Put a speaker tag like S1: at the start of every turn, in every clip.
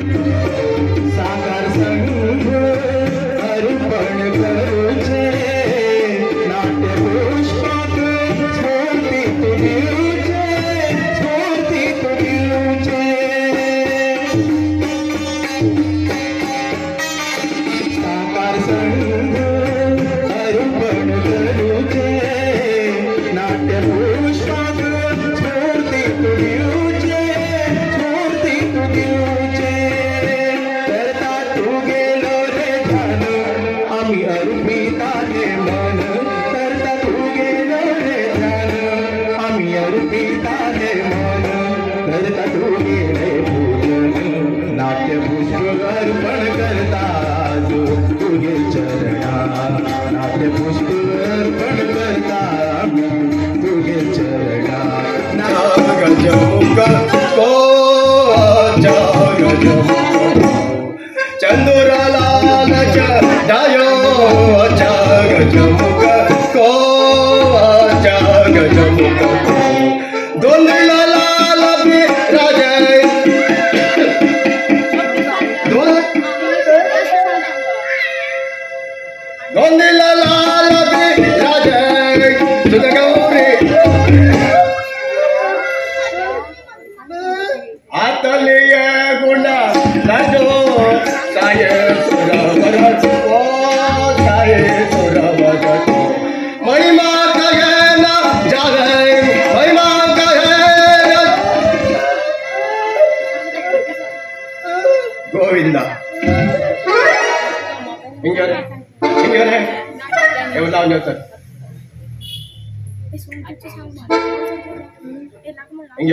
S1: साकार संघ अर्पण करूचे नाट्य पुष्पाक स्फूर्ती तू दिवचे स्फूर्ती तू दिवचे साकार संघ अर्पण करूचे नाट्य पुष्पाक स्फूर्ती तू दिवचे स्फूर्ती तू दिवचे करता तू गेलो रे ध्यान आम्ही अर्पिता हे मन करता तू गेलो रे ध्यान आम्ही अर्पिता हे मन करता तू गेले पूजन नाट्य पुष्प अर्पण करता तुझे चरणा नाट्य पुष्प अर्पण करता तुझे चरणा
S2: गजमुख को चंदुरलाल चढ़ायो गजमुख को गजमुख को धुंधला भी राजे धुंधला लाल भी राजे तुझ गौरी आतलिय गुणा लाजो साये सुरवर ओ साये सुरवर महिमा कहे ना जावे महिमा कहे ना गोविंदा हिंगरे हिंगरे एवढं लावून ठेवतात हिंग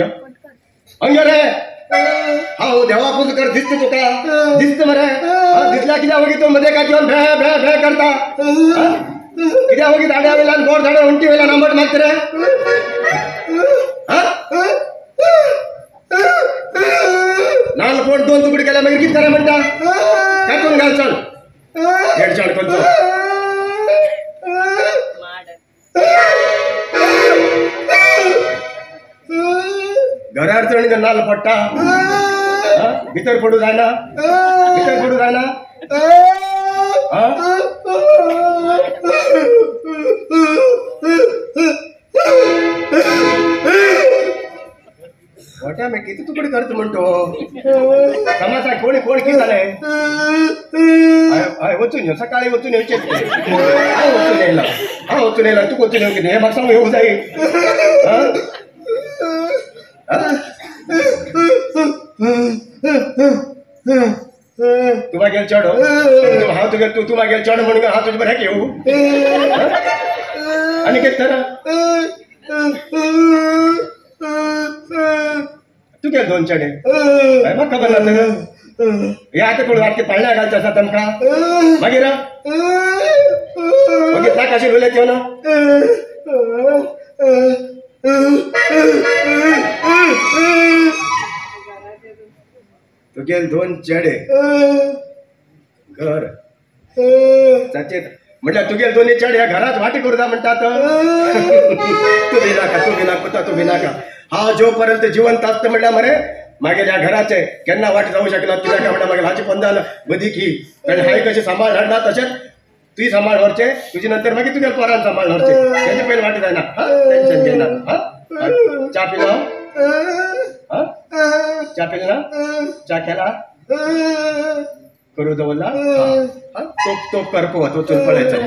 S2: अंगरे हाव देवा पूज कर दिसत तुका दिसत मरे दिसला कित्या वगी तो मध्ये काय भे भे भे करता कित्या वगी दाड्या वेल्यान गोड झाडा उंटी वेल्यान आंबट मागत रे लाल पोट दोन तुकडे केल्या मागीर कितें करा म्हणटा कातून घाल चल हेडचाड करचो घरार चण नाल पडटा भितर पडू जायना भितर पडू जायना मोठ्या मी किती तुकडे करतो म्हणतो समाज कोणी कोण किती झालंय वचून येऊ सकाळी वचून येऊचे हांव वचून येयला हांव वचून येयला तूं वचून येवं कितें हें म्हाका सांगू येवंक जाय तूं मागेल चेडो हांव तुगे तूं मागेल चेडो म्हणून हांव तुजे बरें येवं आनी कितें तर तुगे दोन चेडे म्हाका खबर ना तर हे आतां कोण रातचे पाळण्या घालचे आसा तांकां मागीर मागीर नाका कशें उलयत येवन तुगेल दोन चेडे घर ताचे म्हटल्यार तुगेल दोन्ही चेडे ह्या घरात वाटी करता म्हणटात तूं भिनाका तूं भिनाका तूं भिनाका हांव जो पर्यंत जिवंत आसता म्हटल्यार मरे मागीर ह्या घराचे केन्ना वाट जावं शकना कित्याक काय म्हणल्यार मागीर हाची पंदान बदीक ही कारण हांवें कशें सांबाळ हाडना तशेंच तुवें सांबाळ व्हरचें तुजे नंतर मागीर तुगेल पोरान सांबाळ व्हरचें तेजे पयलीं वाट जायना टेन्शन घेयना च्या पिलो च्या पिलो ना च्या केला करू दवरला तोप तोप करपो वचून पळयचो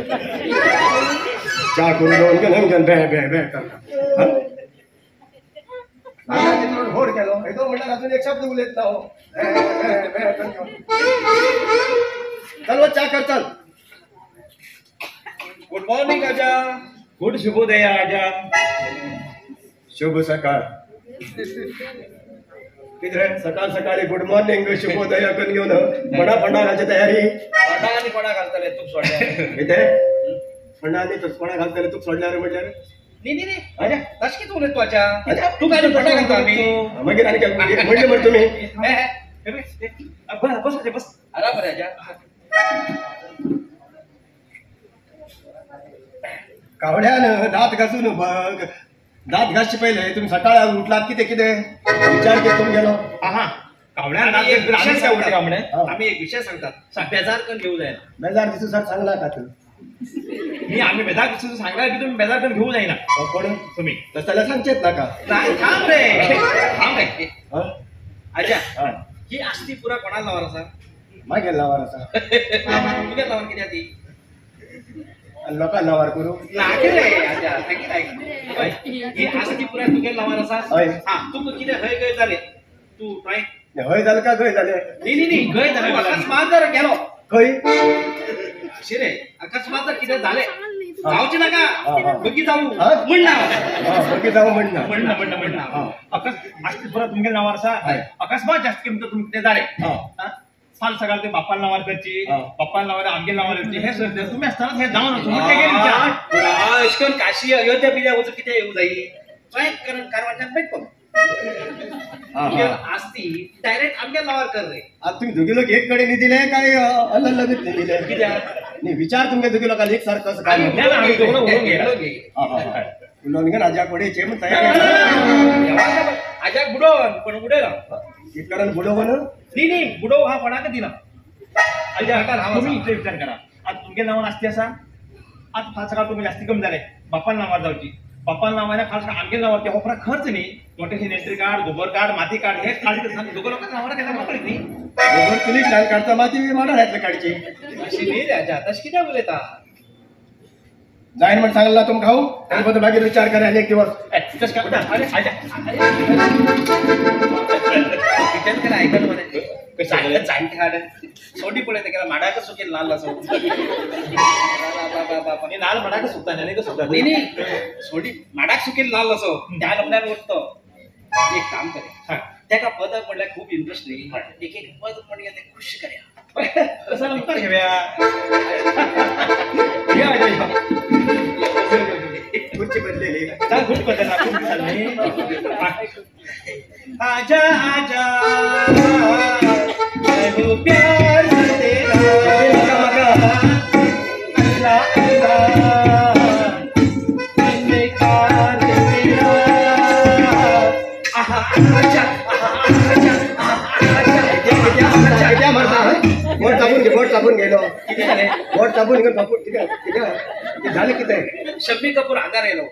S2: च्या करू दवरून घेवन घेवन भे भे भे करता होड केलो येदो म्हणल्यार अजून एक शब्द उलयत ना हो चल च्या कर चल.
S3: गुड मॉर्निंग आजा. गुड शुभोदय आजा.
S2: शुभ सकाळ. कितें सकाळ सकाळी गुड मॉर्निंग शुभोदय करून घेवन फणा फंडा घालची तयारी.
S3: फणा आनी कोणा घालतले तूप सोडल्यार
S2: कितें फणा आनी कोणा घालतले तूप सोडल्यार म्हटल्यार
S3: न्ही न्ही न्ही तशें कितें उलयता तूं आजा तूं काय फणा घालता आमी
S2: मागीर आनी काय म्हणलें मरे तुमी
S3: बस बस आराम रे आजा.
S2: कावड्यान दांत घासून बघ दांत घासचे पहिले तुम्ही सकाळी उठलात कितें कितें विचार केला तुम्ही गेलो.
S3: आहा आम्ही एक विषय सांगतात, बेजार करून घेऊ जायना.
S2: बेजार दिसू सर सांगला का तू?
S1: मी आम्ही बेजार दिसू सांगला की तुम्ही बेजार करून घेऊ जाईना.
S2: कोण
S1: तुम्ही?
S2: तसं सांगचेत ना का?
S3: नाही, थांब रे थांब रे. अच्छा, ही आस्ती पुरा कोणाला लावार असा?
S2: मागेल लावार असा.
S3: तुझ्या लावार किती ती?
S2: लोकां लावार करू
S3: नाके रे. अच्छा, ही आस्ती पुरा तुगे लावार असा. हा, तुका कितें हय गय जालें तू ट्राय
S2: हय जालें का गय जालें?
S3: न्ही न्ही न्ही, गय जालें. अकस्मात जर गेलो
S2: खंय
S3: अशें रे, अकस्मात जर कितें जालें जावचें नाका, बगी जावं म्हणना,
S2: बगी जावं म्हणना
S1: म्हणना म्हणना म्हणना. अकस्मात पुरा तुमगे नावार आसा. अकस्मात जास्त किमत तुमकां कितें जालें फाल सकाळ ते बाप्पान नावार करची, बाप्पान नावार आमगे नावार करची, हे सर तुम्ही असताना हे जावन वचून
S3: अशें करून काशी अयोध्या बिद्या वचून कितें येवं जायी ट्राय कारवारच्यान बेट करून आस्ती डायरेक्ट आमगे नावार कर रे.
S2: आता तुम्ही दोघी लोक एक कडेन दिले काय अलग अलग दिले?
S3: कित्याक
S2: नाही विचार तुमगे दोघी लोकांनी एक सारखं असं काय उलोवन घे. आज्या कडेन म्हण तयार
S3: आज्याक बुडोवन पण उडयला
S2: कारण बुडोवन
S3: न्ही न्ही बुडोव हा कोणाक दिना.
S1: आज्या तुम्ही इतले विचार करा. आता तुमगे नावान आस्ती आसा, आता फाल सकाळ तुमी जास्ती कमी जाले बाप्पान नावार जावची, बाप्पान नावार फाल सकाळ आमगे नावार हो पुरा खर्च न्ही. मोठे नेत्री काड, गोबर काड, माती काड, हे काड दोघं लोकांना नावार केला मोकळी न्ही.
S2: गोबर चुलीक लावन काडचा, माती माडाळ्यांतली काडची
S3: अशी न्ही रे आज्या, तशें कित्याक उलयता?
S2: जायन म्हण सांगला तुमकां हांव, ताजे बद्दल मागीर विचार करा आनी एक दिवस.
S3: कितें आयकल मरे जाणटे हाड सोडी पळयता केला माडाक सुकेल नाल्ल असो.
S1: नाल्ल माडाक सुकता न्ही? सुकता
S3: न्ही न्ही, सोडी माडाक सुकेल नाल्ल असो त्या लग्नान उरतो. एक काम करे, तेका पदक म्हणल्यार खूब इंट्रस्ट न्ही, एक एक पद म्हणया ते खुश करया.
S1: तसं मुखार घेवया.
S2: खुर्ची बदलेली,
S1: खूप बदलला, खूप बदलली. आजा आजा मैं हूँ प्यार से तेरा, अल्लाह अल्लाह मैंने कार तेरा. आहा आजा आहा आजा आजा.
S2: कित्याक मारता? बोट चापून घे, बोट चापून गेलो, बोट चापून घेवन कापून कित्याक कित्याक जालें कितें?
S3: शम्मी कपूर आंगार येयलो.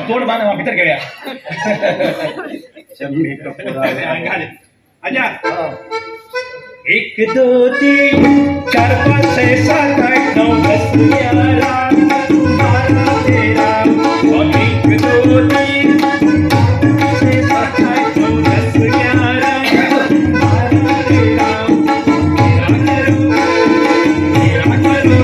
S1: तोंड बांद भितर घेवया.
S2: शम्मी कपूर
S1: आंगार. आजा 1 2 3 4 5 6 7 8 9 10 11 12 13 1 2 3 6 7 8 9 10 11 12 13 तेरा करो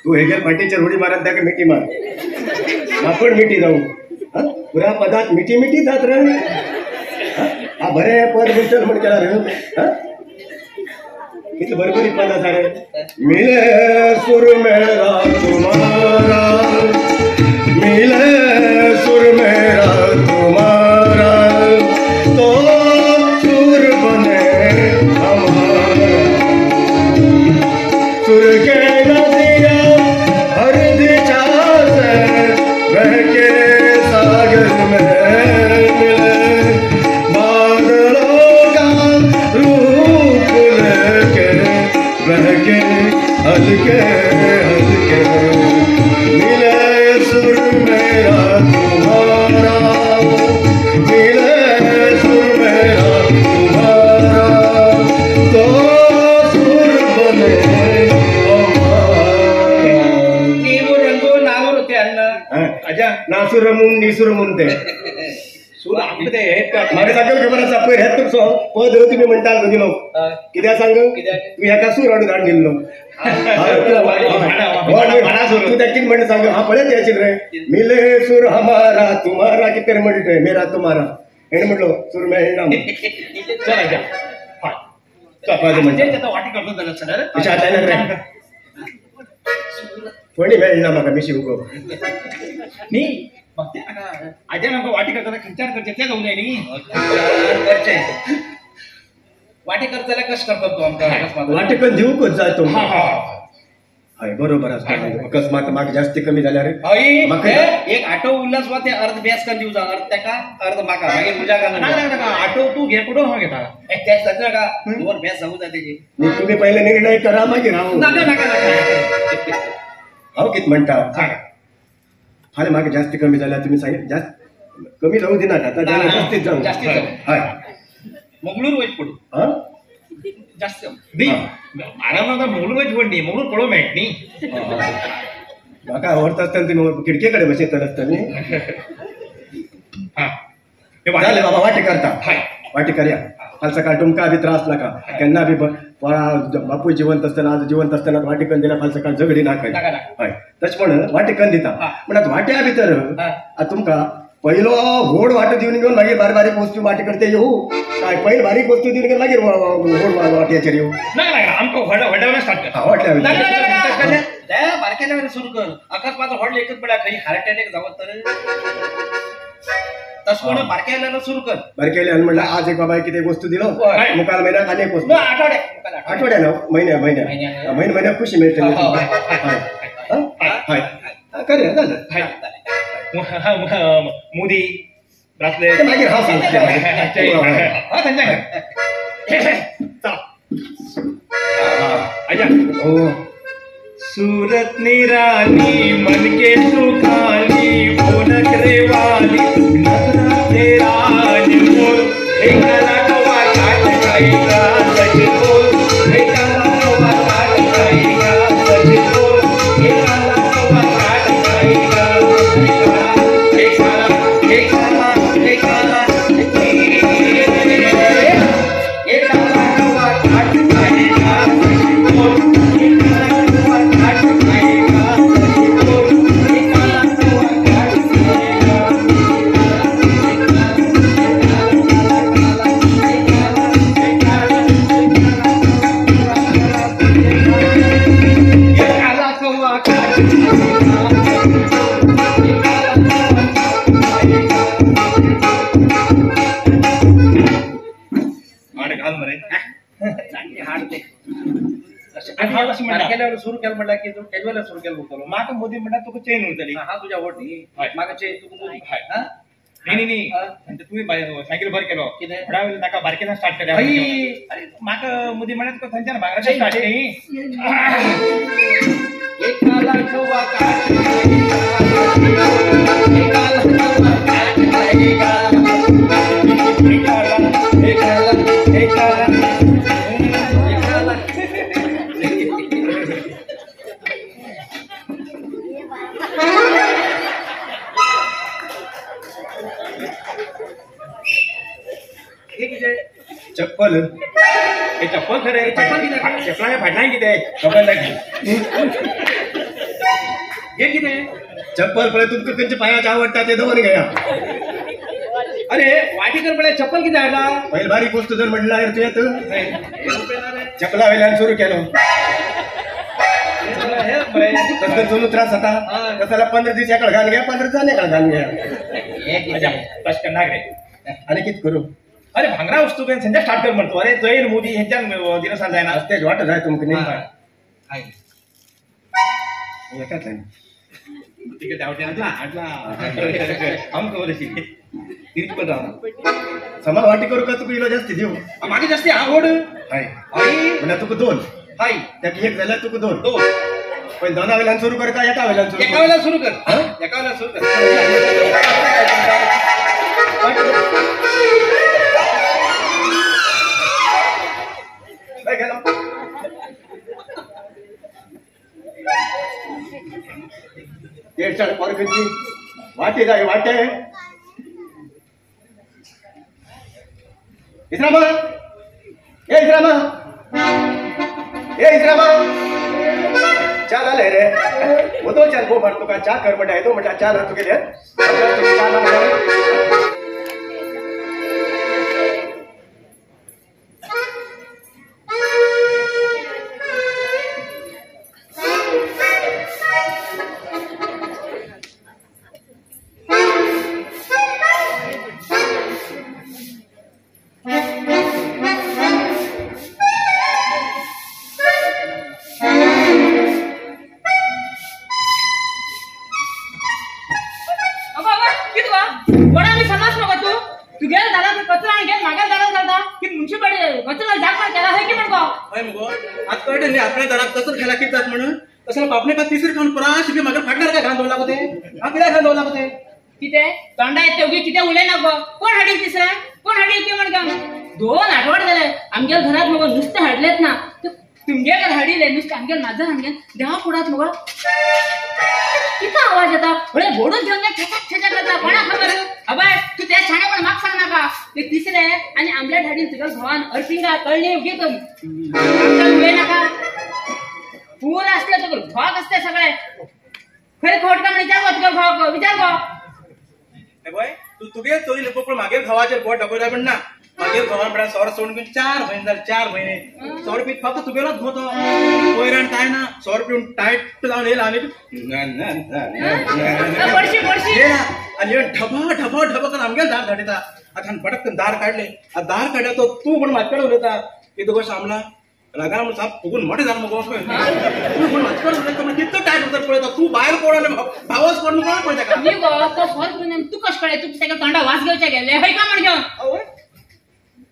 S2: तू हेगेल पाटीचेर उडी मारत ताका मिठी मार, माकोड मिठी जाऊ पुरा पदात मिठी मिठी जात रे. हा बरें पद म्हणचल म्हण केला रे, कितलें बरोबरी पद आसा रे. मिले सुर मेरा तुम्हारा, मिले सुर मेरा तुम्हारा, तो सुर बने हमारा, सुर के नदिया हर दिशा से बह के सागर में मिले, बादलों का रूप लेके बह के हल्के हल्के मिले। सुर मुंडी सुर म्हणते
S1: सूर आमकां ते हे
S2: म्हाका सगळें खबर आसा पयर हें तुमचो पद तुमी म्हणटात न्हू दिलो कित्याक सांग तूं हेका सूर हाडून धाडून दिल्लो तूं त्या कितें म्हणटा सांग हा पळयत येशील रे मिले सूर हमारा तुम्हारा कितें तरी म्हणटा मेरा तुम्हारा हेणें म्हणलो सूर मेळना कोणी मेळना म्हाका मिशी उगो
S1: न्ही बघते आज्यान आमकां वाटी करतना खंयच्यान करचें तें जावंक जाय न्ही
S3: करचें वाटे करता जाल्यार कशें करता तूं आमकां
S2: वाटे करून दिवंकच जाय तुमकां हय बरोबर आसा अकस्मात म्हाका जास्ती कमी जाल्यार
S3: हय एक आटो उरला सुद्दां ते अर्द बेस करून दिवचा अर्द तेका अर्द म्हाका मागीर तुज्या
S1: ना नाका आटो तूं घे कुठं हांव घेता
S3: तें जाता नाका दोन बेस जावूं जाय तेजी
S2: तुमी पयले निर्णय करा मागीर हांव
S3: नाका नाका नाका
S2: हांव कितें म्हणटा फाल्यां म्हाका जास्ती कमी जाल्यार तुमी सांग जास्त कमी जावूं दिनाका आतां जाल्यार जास्तीच जावं
S3: जास्तीच जावं
S2: हय
S3: मंगळूर वयच पडूं
S2: आं
S3: जास्त
S1: न्ही आराम आतां मंगळूर वयच पड न्ही मंगळूर पळोवंक मेळट न्ही
S2: म्हाका आवडटा आसतना तुमी खिडके कडेन बसयता आसता न्ही जालें बाबा वाटे करता
S1: हय
S2: वाटे करया काल सकाळ तुमकां बी त्रास नाका केन्ना बी बापूय जिवंत आसतना आज जिवंत आसतना वाटे करून दिल्या फाल्यां सकाळ झगडी नाका हय तशें म्हण वाटे करून दिता म्हण आतां वाट्या भितर आतां तुमकां पहिलो व्हड वाटो दिवन घेवन मागीर बारीक बारीक वस्तू वाटे करते येवं काय पयलीं बारीक वस्तू दिवन घेवन मागीर व्हड वाट्याचेर येवं
S1: ना ना आमकां व्हड व्हडल्या स्टार्ट कर
S2: व्हडल्या
S3: त्या बारकेल्या सुरू कर अकस्मात व्हडले एकच पळय खंय हार्ट अटॅक जावत तर तशें म्हणून बारकेल्यान सुरू कर
S2: बारकेल्यान म्हणल्यार आज एक बाबा कितें वस्तू दिलो मुखार म्हयन्याक आनी एक वस्तू
S3: आठवड्याक
S2: आठवड्या न्हू म्हयन्या म्हयन्या म्हयन्या म्हयन्याक खुशी मेळटली हय हय करूया जालें
S1: मुदी ब्रासलेट
S2: मागीर हांव सांगता
S1: आज्या सूरत निराली मन के सुखाली वो नखरे वाली नखरा तेरा बोल हे काला कवा काट खाएगा सच बोल हे काला कवा काट खाएगा सच बोल हे काला कवा काट खाएगा हे काला हे काला हे काला हे काला कवा काट खाएगा सच बोल हे काला कवा काट खाएगा सच बोल हे काला कवा काट खाएगा काला कवा काट घाल मरे
S3: हाड ते सुरू केलं म्हणल्यार की तेज सुरू केलं उरतलो
S1: म्हाका मोदी म्हणटा तुका चेन उरतली
S3: हा तुज्या व्हड न्ही म्हाका चेन तुका मोदी
S1: न्ही न्ही न्ही तुवें सायकल बरें केलो
S3: कितें
S1: व्हडा नाका बारकेल्यान स्टार्ट केलें अरे म्हाका मोदी म्हणल्यार तुका थंयच्यान भांगराचें स्टार्ट न्ही
S3: एक काला कवा काट एक काला कवा काट खाएगा
S1: एक काला एक काला एक काला
S3: एक काला
S2: चप्पल
S1: हे चप्पल खरे
S3: चप्पल कितें
S1: चप्पलां फाटल्यान कितें
S2: खबर लागली
S3: हे कितें
S2: चप्पल पळय तुमकां खंयच्या पांयाक आवडटा ते दवर घेया
S3: अरे वाटी कर पळय चप्पल कितें हाडला
S2: पयलीं बारीक वस्तू जर म्हणल्यार तुवें चपला वयल्यान सुरू केलो तसं जुनू त्रास जाता तसं जाल्यार 15 दीस एका घालून घ्या 15 दीस एका घालून घ्या
S1: तशें करनाक रे
S2: आनी कितें करूं
S1: अरे भांगरा वस्तू थंयच्यान स्टार्ट कर म्हणतो अरे जैन मोदी हेंच्यान दिनसान जायना
S2: तेज वाट जाय तुमकां न्ही एकाच
S1: तिका धांवटे हाडला आमकां खबर आशिल्ली तिरीच पद
S2: समा वाटी करू का तुका इलो जास्ती दिवं
S3: म्हाका जास्ती आवड
S2: हय म्हणल्यार तुका 2
S3: हय
S2: ताका एक जाल्यार तुका 2
S3: 2
S2: पयलीं दोना वयल्यान सुरू कर काय एका वयल्यान सुरू
S3: एका वयल्यान सुरू कर एका वयल्यान सुरू कर
S2: गेलो देड चार पोर खंयची वाटे जाय वाटे इस्रामा ए इस्रामा ए इस्रामा चा जाले रे वदोल चार गो भर तुका चा कर म्हणटा येतो म्हणटा चा ना तुगेले चा ना म्हणटा
S4: कितें तोंडा येते उगी कितें उलयना गो कोण हाडील तिसरें कोण हाडील ती म्हण दोन आठवडे जाले आमगेल्या घरात मगो नुस्तें हाडलेंच ना तुमगे घर हाडिल्लें नुस्तें आमगेल माजर आमगेल देवा फुडात मगो कितें आवाज येता म्हळ्यार बोडून घेवन ठेचाक ठेचाक जाता कोणाक खबर अबाय तूं त्या शाणेपण म्हाका सांग नाका ते तिसरें आनी आमलेट हाडील तुज्या घोवान अर्पिंगा कळ्ळी उगी उलय नाका पूर आसले तुका घोवाक आसते सगळे खरें खोट काय विचार गो तुका घोवाक विचार गो
S1: बाय तू तुगे चोरी लिपो पण मागीर घोवाचेर बोट दाखयता पण ना मागीर घोवान म्हळ्यार सोरो सोडून घेवन 4 म्हयने जाले 4 म्हयने सोरो पीत फक्त तुगेलोच घोव तो वयरान काय ना सोरो पिवन टायट जावन येयला आनी आनी येवन ढबा ढबा ढबा करून आमगेल दार धाडयता आतां बटक दार काडले दार काडले तो तूं म्हण म्हाजे कडेन उलयता कितें गो श्यामला रागान म्हण साप फुगून मोठें जालें मगो तूं म्हण म्हाजे कडेन उलयता म्हण कितलो टायट उतर पळयता तूं भायर कोण आनी भावच कोण कोण पळयता का
S4: न्ही गो तो सोर पिवन तूं कशें कळ्ळें तूं ताका तोंडा वास घेवचें गेल्लें हय का म्हण घेवन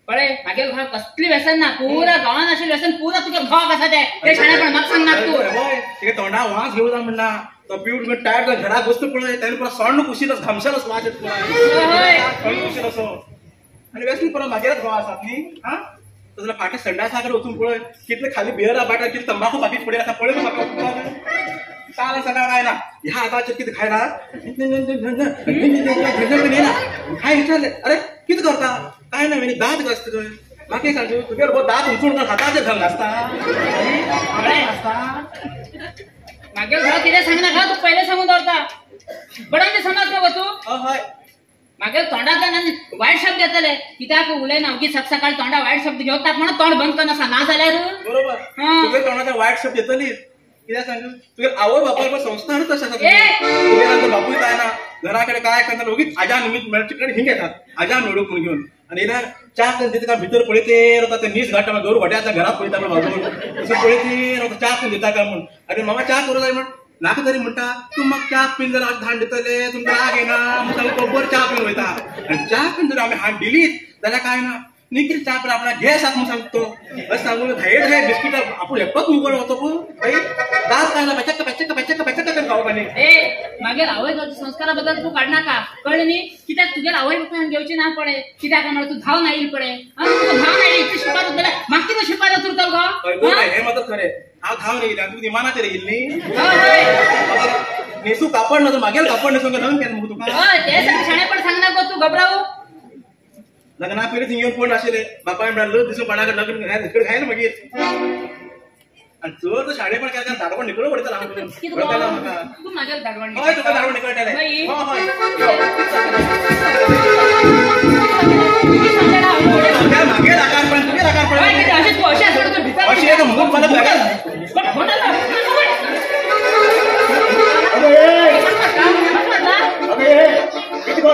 S4: पळय मागीर घरा कसली व्यसन ना पुरा गांवान आशिल्लें व्यसन पुरा तुज्या घोवाक आसा तें तें शाणेपण म्हाका सांग नाका तूं
S1: हय तुगे तोंडा वास घेवं जाय म्हणना तो पिवन टायट जावन घराक वस्तू पळय ताणें पुरा सोण्ण कुशीन घामशेलोच वास येता पुरा सोण्ण कुशीन असो आनी व्यसन पुरा मागीरच घोव आसात न्ही आं तसो फाटीं संडासा कडेन वचून पळय कितले खाली बियरा बाटा कितले तंबाखू पाकीट पडलें आसा पळय म्हाका काल सकाळ काय ना ह्या हाताचेर कितें खायना काय विचारलें अरे कितें करता काय ना दांत घासता तुवें म्हाका एक सांग तुगेलो गो दांत उंचून हाताचेर घालून घासता
S4: मागीर घरा कितें सांगना तूं पयलें सांगून दवरता बडांचे समज गो तूं
S1: हय
S4: मागीर तोंडांतल्यान वायट शब्द येतले कित्याक उलयना उगी सक सकाळी तोंडा वायट शब्द घेवता म्हणून तोंड बंद करना ना जाल्यार
S1: बरोबर तुगे तोंडांतल्यान वायट शब्द येतली कित्याक सांगू तुगे आवय बापाय संस्कारच तशें आसा तुगे बापूय काय ना घरा कडेन काय करता ओगीच आजा निमित्त मेळचे कडेन हिंग येतात आजा मेळूंक म्हूण घेवन आनी येयल्यार च्या करून दिता काय भितर पळयते रावता ते नीस घाटा दोर घोटे आसा घरात पळयता बाजून तसो पळयते रावता च्या करून दिता काय म्हूण आनी मामा च्या करूं जाय म्हण नाका तरी म्हणटा तूं म्हाका च्या पिवन जाल्यार हांव धाड दितले तुमकां राग येना म्हूण बरोबर च्या पिवन वयता आनी च्या पिवन जर आमी हाड दिलीच जाल्यार काय ना निखील च्या पिवन आपणाक गॅस आसा म्हूण सांगता तो अशें सांगून धाये धाये बिस्किटां आपूण एकटोच मुगोळ वतो पूण दांत काय ना पॅचक पॅचक पॅचक पॅचक करून खावप आनी
S4: ए मागीर आवय संस्कारा बद्दल तूं काडनाका कळ्ळें न्ही कित्याक तुगेल्या आवय बापायन घेवची ना पळय कित्याक म्हणल्यार तूं धांवन आयली पळय तुका धांवन आयली इतली शिपार उरतले म्हाका कितें शिपार उरतलो गो
S1: हें मात्र खरें हांव धांवन येयलें आनी तुका विमानाचेर येयल्ली न्हेसू कापड ना मागेल कापड न्हेसूंक लग्न केलें मुगो तुका
S4: हय तें सगळें शाणेपण सांगना गो तूं घबरावू
S1: लग्ना पयलीं थिंग येवन कोण आशिल्ले बापाय म्हळ्यार लग्न दिसून कोणाक लग्न घायलें मागीर आनी चड शाणेपण केलें धाडवण निकळून उडयता
S4: तूं म्हागेल धाडवण
S1: हय तुका धाडवण निकळटलें हय मागेल आकार पण तुगेल आकार पण अशें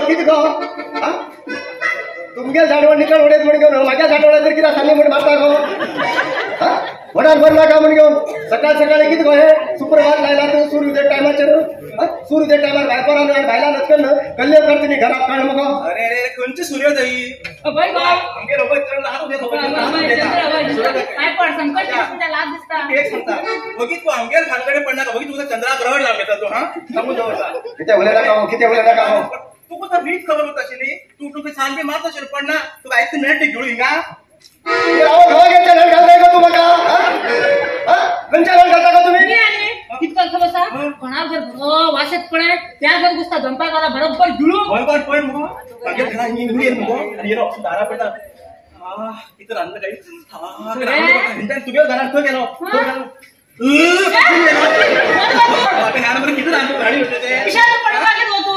S2: कितें गो तुमगेल झाडवण निकळ उडयत म्हण घेवन म्हाज्या झाडवणाचेर कितें सांगली म्हण मारता गो वडार भर नाका म्हण घेवन सकाळ सकाळी कितें गो हें सुप्रभात लायला तूं सूर्योदय टायमाचेर सूर्योदय टायमार भायर आनी भायल्यान वचकन कल्ले करता न्ही घरात काड मगो
S1: अरे अरे खंयची सूर्योदय वगीत तूं आमगेर खानकडे पडनाका वगीत तुका चंद्रा ग्रहण लावन घेता तूं हा सांगून दवरता
S2: कितें उलयनाका हो कितें उलयनाका हो
S1: तुका तर रीत खबर उरता आशिल्ली तूं तुका सांज बी मारता आशिल्ली पडना तुका आयकता मेळटा घेवन हिंगा
S2: घालताय गो तूं म्हाका खंयच्या घालता गो तुमी
S4: कितको खबर आसा कोणा घर बरो वास येता पळय त्या घर घुसता दंपा करा बरोबर जुळू
S1: पळय पळय मुगो मागीर घरा ही उडयेल मुगो आनी येलो दारा पळयता कितें रांदलें काय तुगेल्या घरान खंय गेलो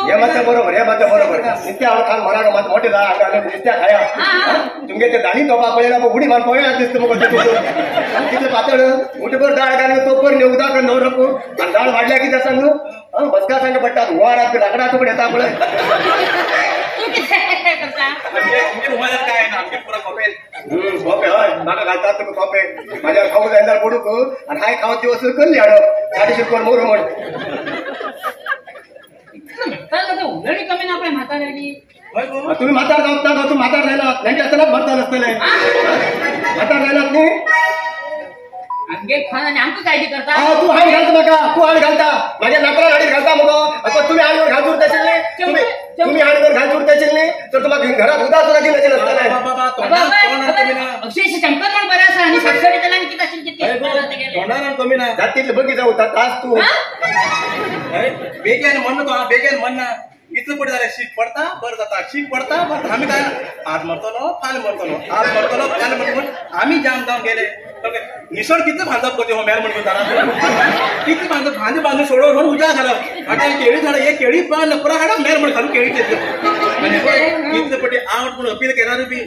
S2: हे मात बरोबर हे मात बरोबर नित्या हांव खान मरा मात मोठे जाण नित्या खाया तुमगे ते दाणी तोपा पळयला उडी मार पळयला दिसता मगो तितले पातळ मोठे दाळ घालून तोपर न्ही उदक दवरप आनी दाळ वाडल्या कितें सांग बसका सांग पडटा हुंवार लाकडां तुकडे येता पळय खोपे हय म्हाका घालतात तुमी खोपे म्हाज्या खावूं जाय जाल्यार पडूंक आनी हांवें खावत ती वस्तू कसली हाडप साडेशे कोण मोरू म्हण
S4: उलणी कमी ना पळय म्हाताऱ्याची
S2: तुम्ही म्हातार जावत ना तूं म्हातार जायना जाणटे आसतनाच मरता आसतले म्हातार जायनात न्ही
S4: आमगे खान आनी आमकां काळजी करता
S2: तूं हाड घालता म्हाका तूं हाड घालता म्हाज्या नातरां हाडीर घालता मुगो तुमी हाडवर घालच उरता आशिल्लें तुमी हाडवर घालच उरता आशिल्लें तर तुमकां घरात उदक सुद्दां दिनाशिल्लें आसतलें
S4: अक्षरशः चमकन म्हण बरें आसा आनी सबसिडी दिला आनी कितें आशिल्लें कितें
S1: कमी ना
S2: जाता तितले बगी जावं तास तूं
S1: बेगीन म्हण तूं बेगीन म्हण ना इतलें पडटा जाल्यार शीत पडटा बरें जाता शीत पडटा बरें आमी काय आज मरतलो फाल्यां मरतलो आज मरतलो फाल्यां मरतलो म्हण आमी जाम जावन गेले निसण कितलें बांदप गो हो मेल म्हणून दारात कितलें बांदप फांदी बांदून सोडोवन म्हणून उजा घालप आतां केळी झाडां हे केळी बांद पुरा हाडप मेल म्हण घालून केळी कितले पटी आवट म्हणून अपील केल्यार बी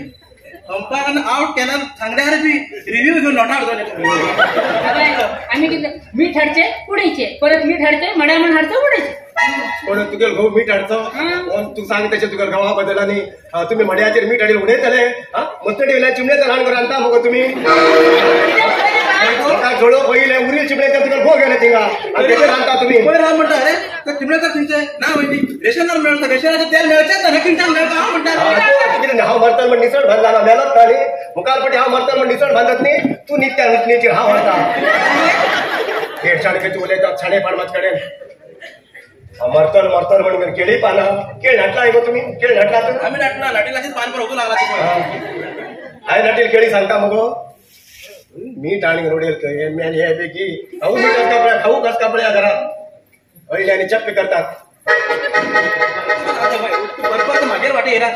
S1: अंपायरान आवट केल्यार सांगल्यार बी रिव्ह्यू घेवन not out जाले
S4: आमी कितें मीठ हाडचें उडयचें परत मीठ हाडचें मड्या म्हण हाडचें उडयचें
S2: कोण तुगेल घोव मीठ हाडचो तूं सांग तशें तुगेल घोवा बदल आनी तुमी मड्याचेर मीठ हाडील उडयतले मस्तडी वयल्यान चिमणेचो रान करून रांदता मगो तुमी जोडो पयलें उरील चिमणेचेर तुगेल घोव गेले थिंगा आनी तेचेर रांदता तुमी
S1: पयर हांव म्हणटा अरे ते चिमणेचो खंयचें ना वयनी रेशनार मेळटा रेशनाचें तेल मेळचेंच ना खंयच्यान मेळटा हांव म्हणटा
S2: कितें हांव मरतलो म्हण निसण बांदला ना मेलोच ना न्ही मुखार पटी हांव मरतलो म्हण निसण बांदत न्ही तूं नित्या निचेर हांव व्हरता हेर शाणे खंयचे उलयतात शाणे पाड मात कडेन मरतल मरतल म्हणून केळी पाना केळ नाटला गो तुमी केळ नाटला
S1: आमी नाटना नाटिलाचेच पान पर वचूं लागला
S2: हांवें नाटील केळी सांगता मगो मीठ आनी उडयल हे आनी हे बेगी खाऊ मीठ कपडे खाऊ कस कपडे ह्या घरात अयले आनी चप्पे करतात
S1: बरोबर मागीर वाटे येयला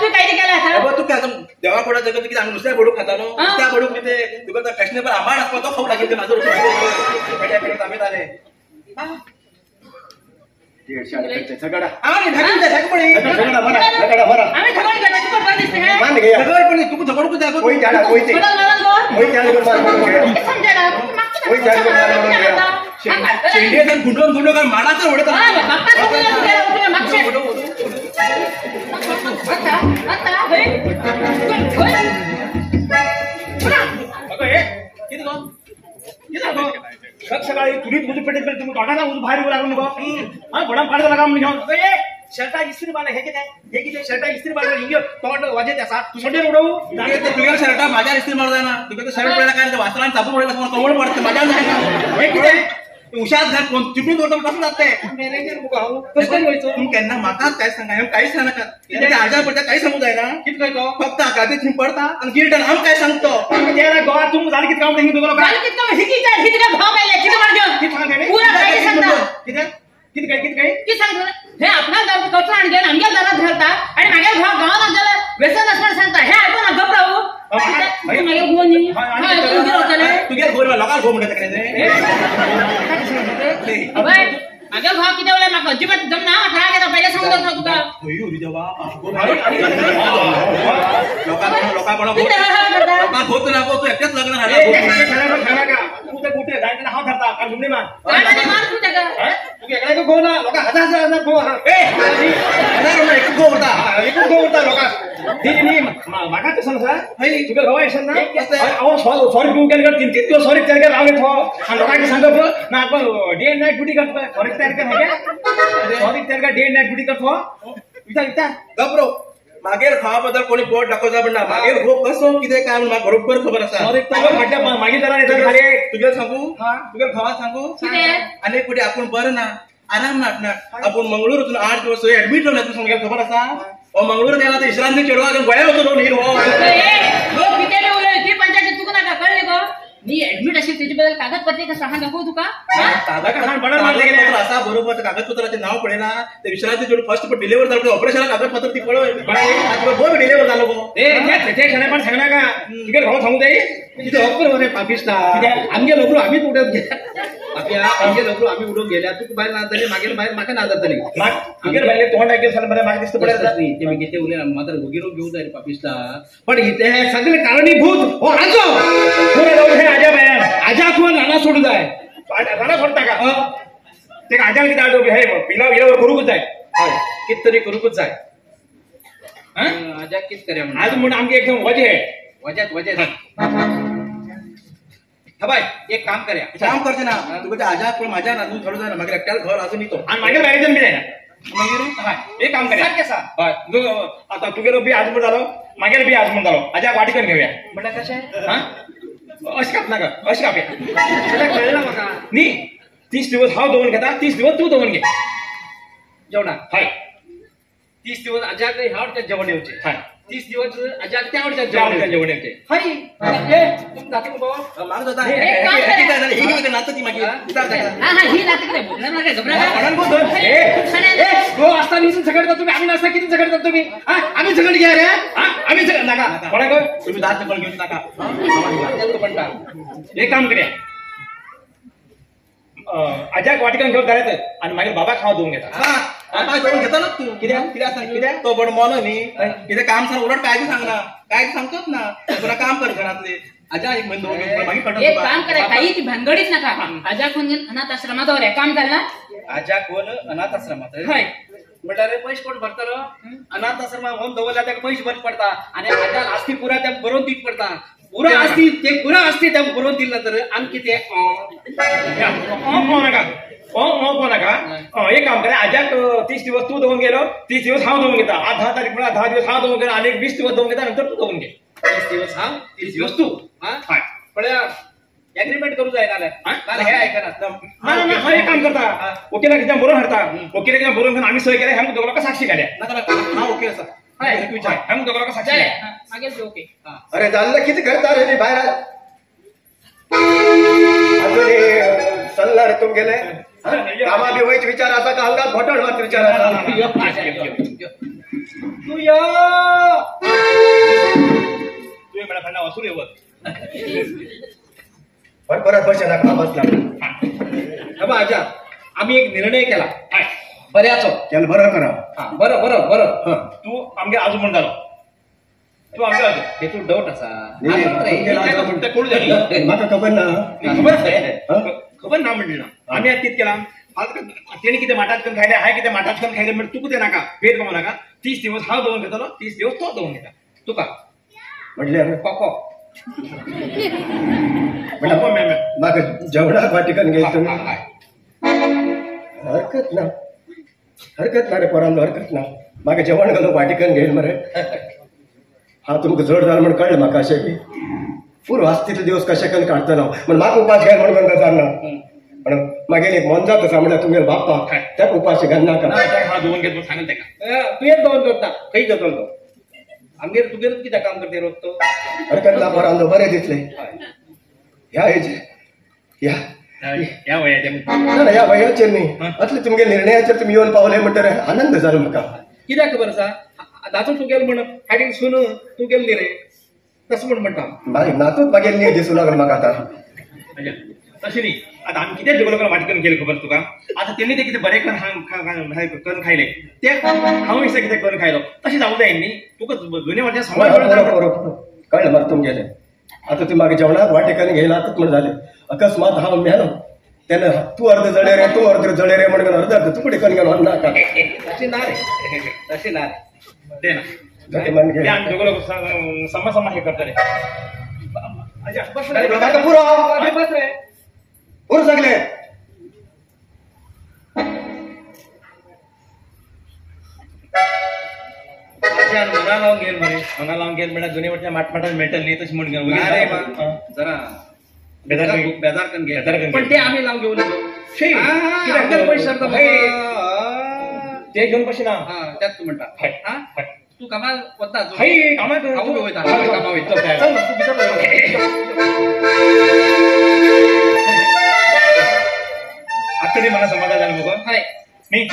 S1: तूं काय देवा कोडा जगत कितें आमी नुस्त्या बडूक खातालो नुस्त्या बडूक कितें तुका फॅशनेबल आंबाड आसपा तो खावंक लागिल्लो म्हाजो पेट्या पेट्या आमी जाले गुंडोवन गुंडोवन माडाचो उडयता सकाळी तुरीत उजू पेटेत तुम्ही तोंडाला उजू बाहेर येऊ लागलो मगो हा घोडा काढता लागा म्हणून घेऊन शर्टाक इस्त्री बांदला हे कितें हे कितें शर्टाक इस्त्री बांदला हिंगे तोंड वाजेत आसा तूं सोडून उडोवू तुगेल्या शर्टा म्हाज्या इस्त्री मारू जायना तुगेलो शर्ट पळयला काय वासरान चापून उडयला कवळ पडटा म्हाज्यान जायना हे कितें उशात घाल कोण चिटून दवरता कसो जाता तें तूं केन्ना म्हाका कांयच सांगा हांवें कांयच सांगनाका कितें आजार पडटा कांय सांगूंक जायना
S3: कितें काय तो
S1: फक्त आकाते थंय पडटा आनी गिळटा हांव काय सांगतो
S3: गोवा तूं जालें कितें काम कितें कितें काय कितें काय
S4: कितें सांगता हे आपणाक कचरो हाडून घेवन आमगेल्या दारात घालता आनी म्हागेल्या घोवाक गांवांत जाल्यार व्यसन आसपाक सांगता हे आयकून गप रावू म्हागेलो घोव न्ही
S1: तुगेलो घोव लोकांक घोव म्हणटा तें
S4: म्हागेलो घोव कितें उलय म्हाका अजिबात जमना हांव राग येता पयलें सांगून दवरता तुका
S1: लोकांक घोव ना गो तूं एकटेच लग्न हाडला
S3: कुठे जायतना हांव धरता कारण घुमणी मार
S4: मार तूं ताका
S3: तुका एकल्याक घोव ना लोकांक हजार हजार हजार घोव आहा
S1: हजार एकूच घोव उरता
S3: एकूच घोव उरता लोकांक न्ही म्हाका तशें आसा तुगे घोवा येशन ना हांव सॉरी पिवंक गेले तीन तीन दिवस सॉरी तयार कर रावले थो आनी लोकांक सांगप ना डे एंड नायट ड्युटी करता सॉरी तयार कर सॉरी तयार कर डे एंड नायट ड्युटी कर थो विचार विचार
S1: गप्रो मागेर घोवा बद्दल कोणी बोट दाखोवचा पण ना मागेर घोव कसो कितें काय म्हाका बरोबर खबर आसा
S3: मागीर
S1: तुगेल सांगू तुगेल घोवा सांगू आनी एक आपूण बरें ना आराम नाटना आपूण मंगळूर वचून 8 दिवस एडमीट जावन तूं सांगेल खबर आसा हो मंगळूर गेला तर इश्रांती चेडवा गोंया वचून न्ही हो
S4: कितें उलय ती पंचायत तुका नाका कळ्ळें गो नी एडमीट आशिल्ली तेजे बद्दल कागदपत्र ते सहा दाखव तुका
S1: कागदपत्र असा बरोबर कागदपत्राचे नाव पळयना ते विश्रांती जोड फर्स्ट पण डिलिव्हर झालं ऑपरेशना कागदपत्र ती पळय बरोबर डिलिव्हर झालो गो. ते पण सांगना का तुगे भाऊ सांगू जाई
S5: तिथे हक्क रे पापिस्ता आमगे लोक आम्हीच उडोवन गेल्या आमगे लोक आम्ही उडोवन गेल्या तुका बायल ना जाली मागीर बायल म्हाका ना जातली
S1: तुगेर बायले तोंड आयकेल जाल्यार बरें म्हाका दिसता पळय
S5: ते मागीर ते उलयना मात्र गोगिरो घेवूं जाय रे पापिस्ता. पण हे सगळे कारणीभूत हो आजो
S1: आजा बायन
S5: आजा कोण राणा सोडूं जाय
S1: राणा सोडता का ते आजान कितें आडो हे पिलाव इलावर करूंकच जाय.
S5: हय कित तरी करूंकच जाय. आजा कित करया
S1: आज म्हण आमगे एकदम वजे
S5: वजेत वजेत. बाय एक काम करया
S1: काम करचे ना तुका आजा पण माझ्या नाजून थोडं जायना मागीर एकट्याला घर अजून येतो आणि मागीर मॅरेजन बी जायना मागीर. हय एक काम करया
S5: सारकें आसा.
S1: हय आतां तुगेलो बी आज म्हण जालो मागेर बी आज म्हण जालो आजाक वाटेकन घेवया
S5: म्हणल्यार कशें
S1: हां अशें कापनाका अशें कापया
S5: कळ्ळें ना म्हाका
S1: न्ही 30 दिवस हांव दवरून घेता 30 दिवस तूं दवरून घे
S5: जेवणाक.
S1: हय
S5: 30 दिवस आजाक ह्या वटच्यान जेवण येवचें.
S1: हय
S5: 30 दिवस आजाक त्या वटच्यान जेवण येवचें. हय तुम जाता मगो
S1: म्हाका जाता
S5: असताना इथून झगडता तुम्ही आम्ही नसता किती झगडता तुम्ही आम्ही झगड घ्या रे
S1: आम्ही झगड नाका कोणाक तुम्ही दात कोण घेऊन नाका
S5: म्हणटा.
S1: एक काम करया आजाक वाटकन घेवन जाल्यार आनी मागीर बाबाक हांव दवरून घेता.
S6: बाबा दवरून घेता ना तूं कित्याक कित्याक सांग कित्याक तो बड मोलो न्ही कितें काम सांग उलट कांयच सांगना कांयच सांगतोच ना तुका काम कर घरांतले आजा एक म्हयनो दवरून मागीर कळटा.
S4: एक काम करा काही ती भानगडीच नाका आजा कोण अनाथ आश्रमात दवरया काम जालें ना.
S5: आजा कोण अनाथ आश्रमात
S4: हय
S5: म्हणल्यार पयशे कोण भरतलो अनाथ आश्रमात होम दवरल्यार ताका पयशे भरचे पडटा आनी आजा आस्ती पुरा त्या बरोवन दिवची पडटा पुरा आस्ती ते पुरा आस्ती त्या बरोवन दिली ना तर आनी कितें
S1: नाका नाका एक काम करा आजाक 30 दिवस तूं दवरून गेलो 30 दिवस हांव दवरून घेता. आज 10 तारीख म्हळ्यार 10 दिवस हांव दवरून गेलो आनी 20 दिवस दवरून घेता नंतर तूं दवरून घे.
S5: 30 दिवस हांव 30 दिवस तूं.
S1: हय
S5: पळया एग्रीमेंट करू जाय नाल्यार नाल्यार हे आयकना
S1: ना ना हांव एक काम करता वकिलाक कितें बरोवन हाडता वकिलाक कितें बरोवन घेवन आमी सय केल्या हें दोग लोकांक साक्षी घाल्या.
S6: नाका नाका हांव ओके आसा.
S1: हय हें दोग लोकांक साक्षी घाल्या.
S4: मागीर ओके.
S2: अरे जाल्लं किती करता रे बाहेर अजून सल्ला रे तुमगेले कामा बी वयच विचार आसा का हंगात घोटण मात विचार आसा.
S5: तूं यो
S1: तुवें म्हळ्यार फाटल्यान वसूल येवत
S2: परत परत बशे नाका बसला.
S5: बाबा आजा आमी एक निर्णय केला बऱ्याचो
S2: केला बरो करा.
S5: बरो बरो बरो
S1: तूं आमगे आजू म्हण जालो तूं आमगे आजू
S5: तेतून डावट आसा
S1: कोण जाली
S2: म्हाका खबर ना
S1: खबर आसा खबर ना म्हणली ना आमी आतां कितें केलां तेणी कितें माटात करून खायले हांवें कितें माटात करून खायले म्हणटा तुका तें नाका भेद पावो नाका 30 दिवस हांव दवरून घेतलो 30 दिवस तो दवरून घेता
S5: तुका
S2: म्हणल्यार
S5: कोको
S2: म्हाका जेवणाक वाटिकन घेत तुमी हरकत ना हरकत ना रे पोरांनो हरकत ना म्हाका जेवण घालून वाटिकन घेयल मरे. हा तुमकां जड जालें म्हण कळ्ळें म्हाका अशें की पूर्व आसता तितले दिवस कशें करून काडटलो हांव म्हण म्हाका उपास घाय म्हण गजाल ना पण मागीर एक मोनजात आसा म्हणल्यार तुमगेलो बाप्पा ताका उपास घालनाका.
S1: दवरून घेत म्हूण सांगलें ताका
S5: तुवें दवरून दवरता खंय जातलो तो आमगेर तुगेरूच कित्याक काम करता रोज तो.
S2: हरकत ना पोरांनो बरें दिसलें ह्या हेजे ह्या
S1: ह्या वयाचेर
S2: ना ह्या वयाचेर न्ही असले तुमगे निर्णयाचेर तुमी येवन पावले म्हणटकीर आनंद जालो म्हाका.
S5: कित्याक खबर आसा नातू तूं गेल म्हण फाटीं सून तूं गेल्ली रे तशें म्हण म्हणटा
S2: मागीर नातूच मागीर न्ही दिसूं लागलो म्हाका आतां.
S1: तशें न्ही आतां आमी कितें दोग लोकांक वाटकन केलें खबर तुका आतां तेणी तें कितें बरें करून करून खायलें तें हांव दिसता कितें करून खायलो तशें जावं जाय न्ही तुका जुने वाट्यान समज
S2: कळ्ळें म्हाका तुमगेलें आतां तूं म्हाका जेवणाक वाटेकन घेयला म्हण जालें अकस्मात हांव मेलो तेन्ना तूं अर्द जळे रे तूं अर्द जळे रे म्हणून अर्द अर्द तुकडे करून घेवन नाका.
S5: तशें ना रे तशें ना रे
S1: तें ना तें आमी दोग लोक समा समा हें करतले.
S2: पुरो
S5: बस रे
S2: पुरो सगळे
S5: मना लावून घेईल मरे
S1: मना लावून घेईल म्हणल्यार दोन्ही वटच्या माटमाटान मेळटलें न्ही तशें म्हण
S5: जरा बेजार करून घे पण ते आमी लावून घेऊ नको पयशे सरता
S1: ते घेवन कशें ना
S5: त्यात तूं म्हणटा तूं कामाक वता
S1: कामाक
S5: हांव वयता कामाक वयता.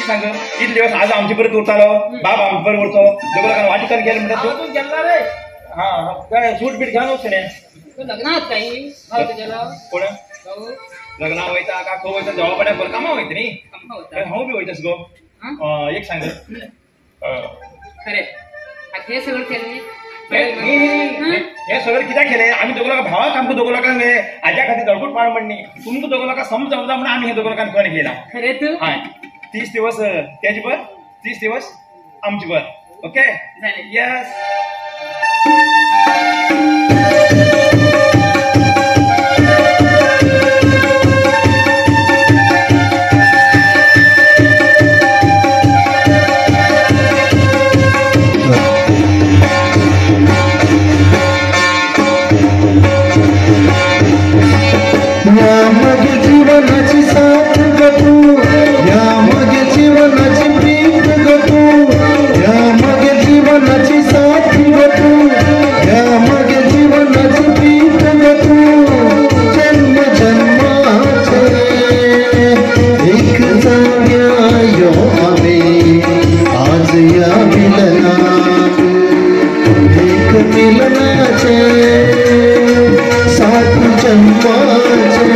S1: सांग इतले दिवस आज आमचे बरोबर उरतालो बाब आमचे बरोबर उरतो दोगो लोकांना वाटेकार गेले म्हणटा तूं गेला रे. हा काय सूट बीट घेवन वचून
S4: लग्नात काही भाव तुगेलो
S1: कोण लग्ना वयता का खंय वयता देवा कडेन बरें कामां वयता न्ही हांव बी वयतास गो. एक सांग
S4: खरें हे सगळं केलें
S1: हे सगळं कित्याक केलें आमी दोगो लोकां भावाक आमकां दोगो लोकांक आज्या खातीर दळकूट पाड म्हणणी तुमकां दोगो लोकांक समजवता म्हणून आमी हे दोगो लोकांक कण घेयला.
S4: खरें तूं
S1: हय 30 दिवस तेजे बर 30 दिवस आमचे बर. ओके येस.
S7: जीवनाची साथ गतू या मगे जीवनाची प्रीत गतू या मगे जीवनाची साथ गतू या मगे जीवनाची प्रीत गतू जन्म जन्माचे एक जाग्या यो आमी आज या मिलनात एक मिलनाचे सात जन्माचे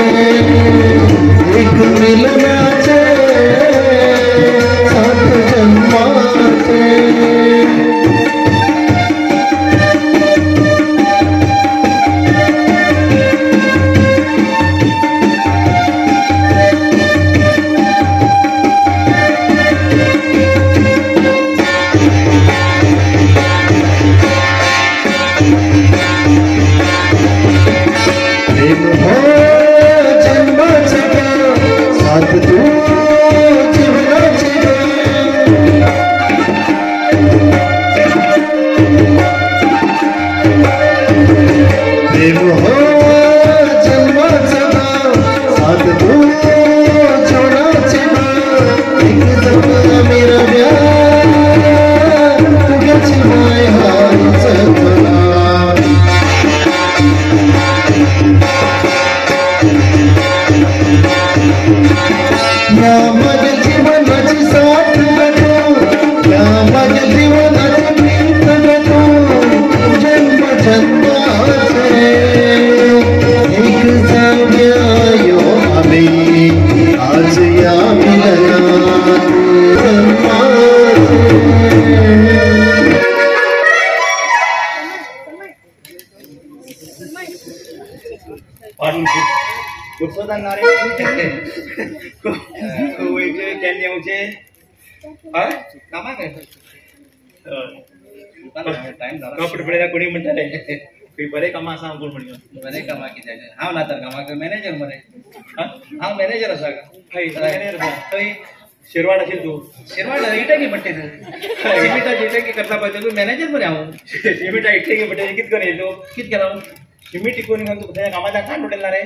S7: एक मिलनाचे सात जन्माचे. प्रेम हो जन्माचे साथ तू जीवनाचे प्रेम हो जन्माचे साथ तू जीवनाचे एक जमा मेरा तुझ्याची माय हाय जगला. या मगे जीवनाची साथ गतो या मगे जीवनाची प्रीत गतो जन्म जन्माचे एक जाग्या यो आमी आज या मिलनात जन्माचे.
S1: वयचे केन्ना येवचे
S5: कामाक
S1: कपडे पळयल्यार कोणी म्हणटाले खंय बरें कामां आसा कोण म्हणून
S5: बरें कामां कित्याक हांव ना तर कामाक मॅनेजर मरे. हांव मॅनेजर आसा.
S1: हय मॅनेजर आसा. खंय शिरवाड आशिल्ली तूं
S5: शिरवाड इटकी पडटे सिमिटाची इटकी करता पळय तूं मॅनेजर मरे. हांव
S1: सिमिटा इटकी पडटे कितें करून येयलो
S5: कितें केलां
S1: सिमीट टिकून घेवन तुका कामाच्या कान उडयला रे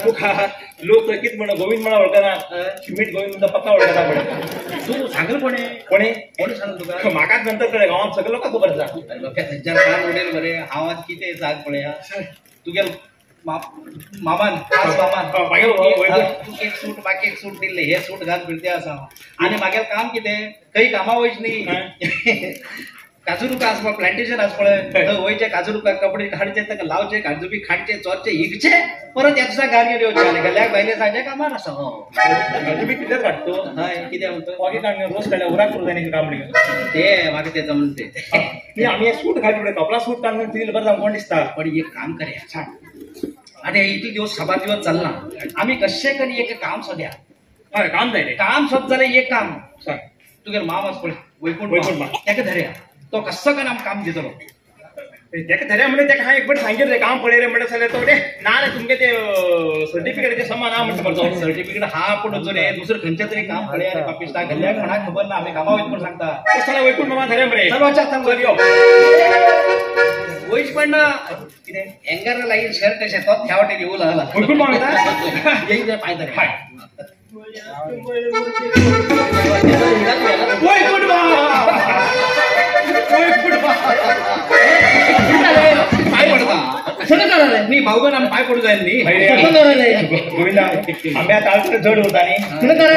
S1: तुका लोक कितें म्हणा गोविंद म्हणा वळखना सिमीट गोविंद म्हणटा पक्का वळखता पळय.
S5: तूं सांगल कोणे
S1: कोणे
S5: कोणी सांगल तुका
S1: म्हाकाच नंतर कळ्ळें गांवांत सगळे लोकांक खबर आसा.
S5: थंयच्यान कान उडयल मरे. हांव आतां कितें सांग पळया तुगेल मामान खास मामान तुका एक सूट बाकी एक सूट दिल्ले हे सूट घाल फिरते आसा आनी मागेल काम कितें खंय कामां वयच न्ही काजू रुका आसपा प्लांटेशन आस पळय थंय वयचे काजू रुका कपडे काडचे ताका लावचे काजू बी खाडचे चोरचे इकचे परत ह्या दिसा घाल घेवन येवचे आनी गल्याक भायले सांजे कामार आसा.
S1: काजू बी कितें काडटा
S5: हय कितें म्हणटा
S1: वागे काडून रोस काडल्या उराक करूं जाय न्ही काम
S5: ते म्हाका ते जमना ते
S1: न्ही आमी हे सूट घालचे पळय कपडा सूट काडून तितलें बरें जावं कोण दिसता.
S5: पण एक काम करया सांग आतां इतले दिवस साबार दिवस चल्ला आमी कशें करी एक काम सोदया.
S1: हय काम जाय
S5: काम सोद जाल्यार एक काम
S1: सांग
S5: तुगेलो माम आसा पळय वैकुंठ माम ताका धरया तो कसो काय आमकां काम दितलो.
S1: तेका धरया म्हणजे तेका हांवें एक फावट सांगिल्लें रे काम पळय रे म्हणटा जाल्यार तो रे ना रे तुमगे ते सर्टिफिकेटाचें समा ना म्हणटा मरे.
S5: सर्टिफिकेट हा पूण रे दुसरें खंयचें तरी काम पळया रे पापिश्टा गल्ल्याक कोणाक खबर ना आमी कामां वयता म्हूण सांगता.
S1: तशें जाल्यार वैकुंठ मामा धरया मरे.
S5: चल वचा
S1: चल यो
S5: वयच पण ना कितें एंगर लागीं शर्ट अशें तोच ह्या वाटेन येवं लागला.
S1: वैकुंठ मामा येता
S5: येयी पांय धरया.
S1: वैकुंठ मामा वैकुंठ मामा
S5: पाय पडता सगळं जालें न्ही. भाऊ आम पाय पडू जाय न्ही.
S1: गोविंदा आंब्या ताळ जड होता न्ही. नमस्कार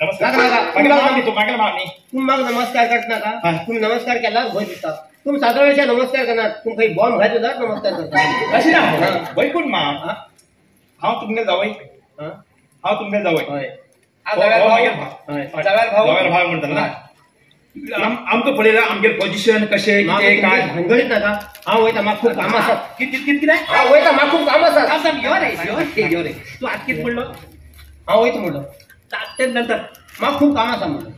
S1: नमस्कार.
S2: तुम्ही म्हाका नमस्कार करत नाका. तुम्ही नमस्कार केला भंय दिसता. तुम्ही सात वेळा नमस्कार करणार तुमकां बॉम्ब घातलो जाल्यार नमस्कार करता.
S1: अशें ना वैकून माम हांव तुमगेर जावय. हांव तुमगेर जावय जावय भाव म्हणटा ना. आमकां पळयला आमगेर पोजिशन कशें कितें काय
S2: भानगडीत नाका. हांव वयता म्हाका खूब काम आसा.
S1: कितें कितें
S2: हांव वयता म्हाका खूब काम आसा.
S5: यो रे यो रे यो रे. तूं आतां कितें म्हणलो?
S2: हांव वयता म्हणलो
S5: ते नंतर
S2: म्हाका खूब काम आसा म्हणलो.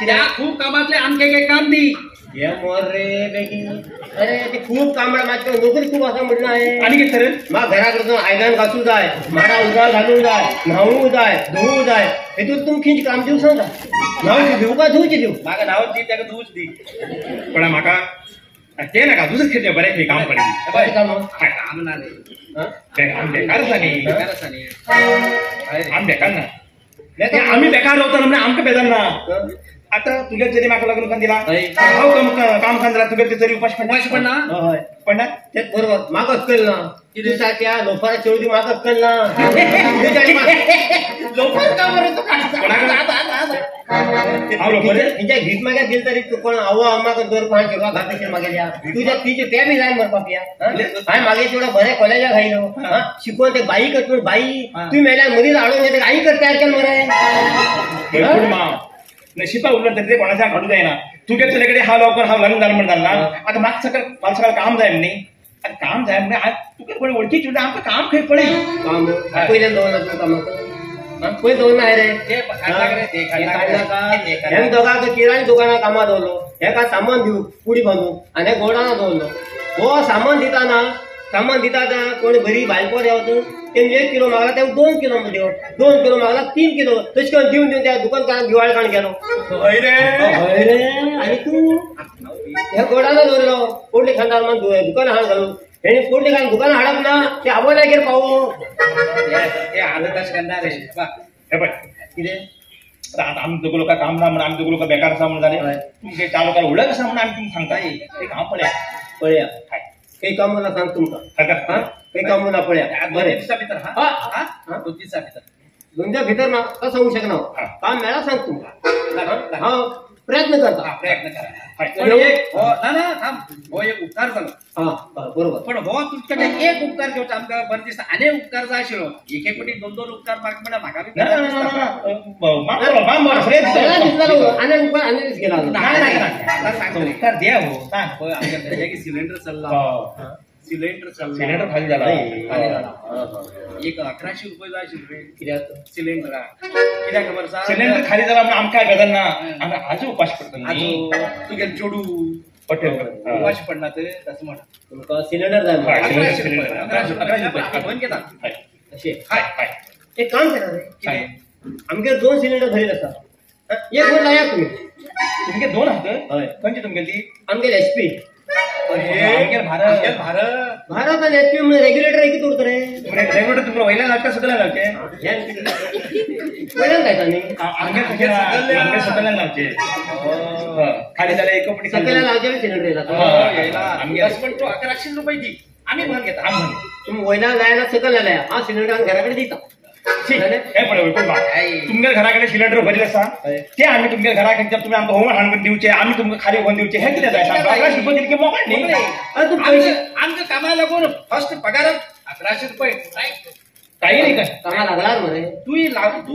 S5: त्या खूब कामांतलें आमकां एक काम दी.
S2: हे मोर रे बेगीन. अरे ते खूब काम म्हळ्यार म्हाका नोकरी खूब आसा म्हणलें हांवें.
S1: आनी कितें तर
S2: म्हाका घरा कडसून आयदन घासूंक जाय, माडा उदकां घालूंक जाय, न्हावूंक जाय, धुवूंक जाय. हेतून तुमकां खंयचें काम दिवं सांगा. न्हावचें दिवं काय धुवचें दिवं?
S5: म्हाका न्हावच दी ताका धुवूच दी.
S1: पण म्हाका तें नाका दुसरें कितें बरें खंय काम पडलें.
S2: काम
S5: काम ना रे.
S1: आमी बेकार आसा न्ही.
S5: बेकार आसा न्ही.
S1: आमी बेकार ना. आमी बेकार रावता म्हणल्यार आमकां बेजार ना. आतां तुगे चली म्हाका लग्न करून दिला, हांव काम करून दिला, तुगे चली उपाशी पडना?
S5: उपाशी पडना?
S2: हय
S1: पडना.
S2: तेच बरोबर. म्हाका अक्कल ना. कितें सारक्या लोफारा चेडूं म्हाका अक्कल ना.
S5: लोफार का बरें तूं
S2: तिच्या घीट मागे दिल तरी तूं कोण आवो अम्माक दर कोण चेडवा घात मागेल्या तुज्या तिचे ते बी जाय मरपा पिया. हांवें मागे चेडवा बरें कॉलेजाक घायलो शिकोवन ते बाई करत म्हूण बाई तुवें मेल्यार मदींच हाडून घेता आई कर तयार केलें मरे.
S1: नशिबा उरलं तरी ते कोणाच्या घडू जायना. तुगे चले कडेन हांव लवकर हांव लग्न जालें म्हण जालें ना. आतां म्हाका सकाळ फाल्यां सकाळ काम जाय न्ही. आतां काम जाय म्हणजे तुका कोणी वळखीच उरता आमकां काम खंय पळय.
S2: काम पयल्यान दवरना तुका कामाक पयलीं दवरना रे. हें दोगांक किराणी दुकानां कामां दवरलो. हेका सामान दिवं पुडी बांदूंक आनी हे गोडाना दवरलो. हो सामान दिताना सामान दिता कोण बरी बायको देंवता तेणी 1 किलो मागला तेका 2 किलो दिवप, 2 किलो मागला 3 किलो, तशें करून दिवन दिवन त्या दुकानकारान दिवाळे काण गेलो.
S1: हय रे
S2: हय रे. आनी तूं हे गोडाना दवरलो पोडली खांदार मान दुकान हाड घालून हेणी पोडली खान दुकान हाडप ना ते आवडल्यागेर पावो.
S1: हे पळय
S2: कितें
S1: आतां आमी दोग लोकांक काम ना म्हण आमी दोग लोकां बेकार आसा म्हण जालें. तुमगे चार लोकांक उडक आसा म्हण आमी तुमकां सांगता एक हांव पळया
S2: पळया काही काम ना सांग तुमकां. काही काम ना पळया
S5: बरें दिसा भितर. हा 2 दिसा भितर
S2: 2 दिसा भितर ना तो सांगू शकना. काम मेळा सांग तुमकां. हांव प्रयत्न करता.
S5: प्रयत्न करा. ना ना थांब हो एक उपकार जालो.
S2: हा बरोबर.
S5: पण हो तुमच्याकडे एक उपकार घेवचो आमकां बरें दिसता. आनी उपकार जाय आशिल्लो एक एक कोटी 2-2 उपकार म्हाका म्हणल्यार म्हाका बी
S1: उपकार द्या हो.
S5: पळय आमच्या सिलिंडर चल्ला. सिलिंडर चल्ला.
S1: सिलिंडर खाली जाला.
S5: खाली जाला. एक 1100 रुपये जाय आशिल्ले
S2: कित्याक
S5: सिलिंडराक. कित्याक खबर आसा
S1: सिलिंडर खाली जाला म्हणून आमकां गजाल ना. आमी आजू उपाशी पडटा.
S5: आजू तुगे चेडू उपाशी पडना ते तशें म्हणा.
S2: तुमकां सिलिंडर जाय
S5: 1100 रुपये 1100 रुपये बंद घेता.
S2: अशें
S1: हय हय.
S2: एक काम करा रे कितें आमगेर 2 सिलिंडर भरीत आसा. एक वर लाया तुमी.
S1: तुमगे 2 आसा?
S2: हय.
S1: खंयची तुमगेली ती?
S2: आमगेर एचपी.
S1: आमगेर भारत
S5: भारत
S2: भारत आनी एचपी म्हणजे रेग्युलेटर एकूच उरता रे.
S1: रेग्युलेटर तुमकां वयल्यान लावचें सकयल्यान लावचें?
S2: वयल्यान लायता न्ही.
S1: आमगेर आमगेर सकयल्यान लावचें. खाली जाल्यार एक पटी
S2: सकयल्यान लावचें सिलिंडर येयला.
S5: आमगेर पण तूं 1100 रुपये दी आमी भरून घेता.
S2: तुमी वयल्यान लायना सकयल्यान लाया हांव सिलिंडर घरा कडेन दिता.
S1: हे पळय तुमगेर घरा कडेन सिलिंडर भरीत आसा ते आमी तुमगेर घरा कडेन तुमी आमकां होम हाडून दिवचे आमी तुमकां खाली व्हरून दिवचे हें कितें जाय सांग. 1100 रुपये दिले की मोकळ न्ही.
S5: आमच्या कामाक लागून फर्स्ट पगारात 1100 रुपये
S1: काही नाही काय
S2: कामा लागणार मरे.
S5: तूं